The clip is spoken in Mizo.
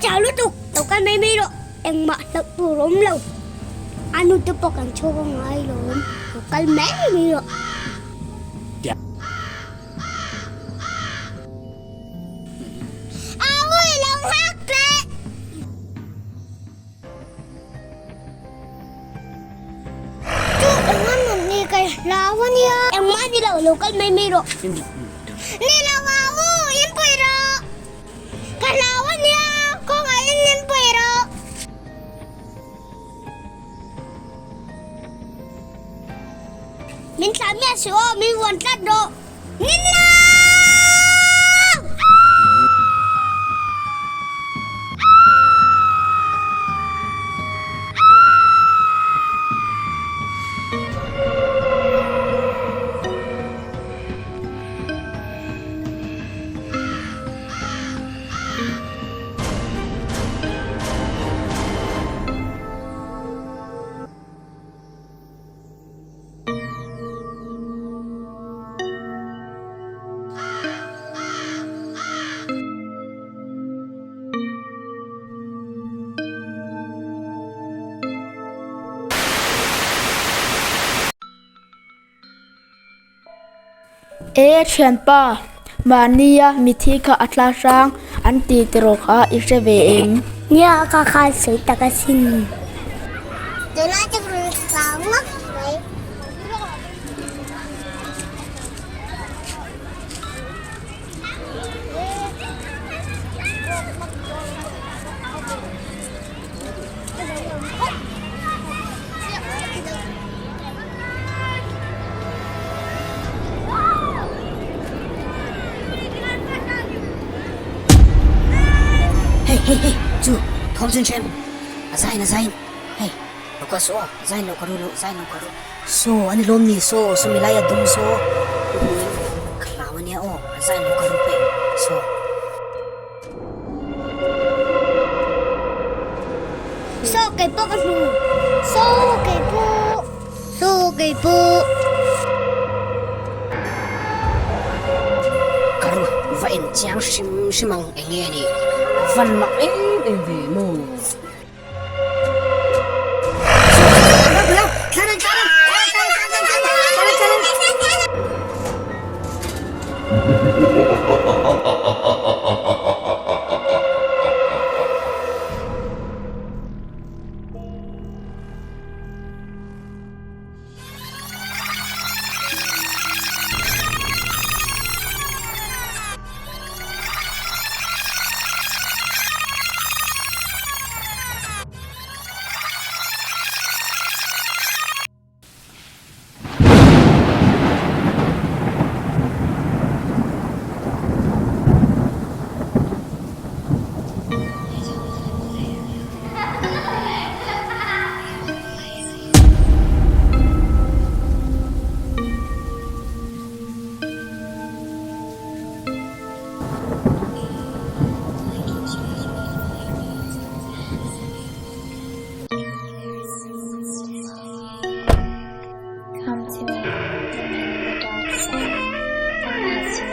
chau lutuk, lo kal mai mai rawh, engmah hlauh tur a awm lo. A nu te pawh kan chhawk a ngai lawm, lo kal mai mai rawh. Awi lo nghak teh! Chu eng a nun ni ka hlau a nia. Engmah ni lo, lo kal mai mai rawh. Ni lo au u, in pui rawh. Ka hlau a nia, kawngaihin in pui rawh. Min thlah miah suh aw, min vuan tlat rawh. Ni lo! E thianpa, mahnia mithi kha a tla hrang an ti tiraw kha i hre ve em? Nia ka khan sawi tak asin. Tunlai chu ka rawn hlau ngawt mai. Hey hey hey chu thawm chun hrem a zain a zain hei lo kal suh aw zain lo ka ru lo zain lo ka ru saw ani lawm ni saw sawmi lai a dum saw ka hlau ania aw a zain lo ka ru pek saw. Saw kei pawh ka hmu. Saw kei pawh. Saw kei pawh. Ka ru va en chiang hrim hrim ang eng nge ni van mak em em ve maw. Come to me, remain in the dark side. God has you